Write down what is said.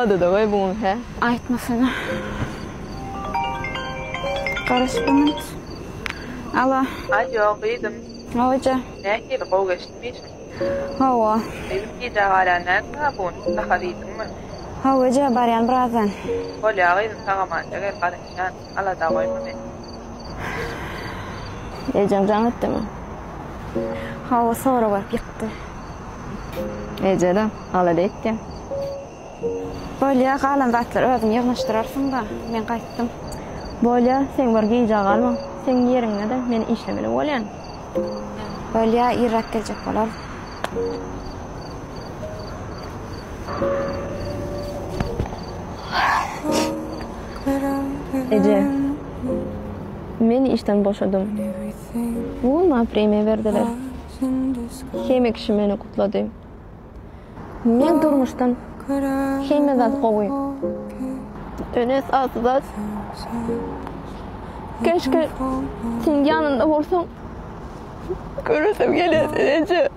Ýadadyňaý bu gün hä? Aýtmasana. Garaş bir minut. Alo. Alýo, gyzym. Hawa eje. Nähili, gowy geçdimi işiň? Hawa. Gyzym gijä galýan dälsiň-ä bu gün? Nahar iýdiňmi? Hawa eje, barýan birazdan. Bolýa gyzym, sag-amanja gel, garaşýan. Alada goýma meni. Ejeň jaň etdimi? Hawa, sorag berip ýykdy. Eje-de, alada etýä. Bolýa, galan zatlary özüň ýygnaşdyrarsyň-da. Men gaýtdym. Bolýa, seň bir gijä galma. Seň ýeriňde-de men işlemeli bolýan. Bolýa, irräk geljek bolarys. Eje, men işden boşadym. Bu gün maňa premiýa berdiler. Hemme kişi meni gutlady. Men durmuşdan hemme zat gowy. Ýöne esasy zat keşke seň ýanynda bolsam. Göresim gelýär seni eje.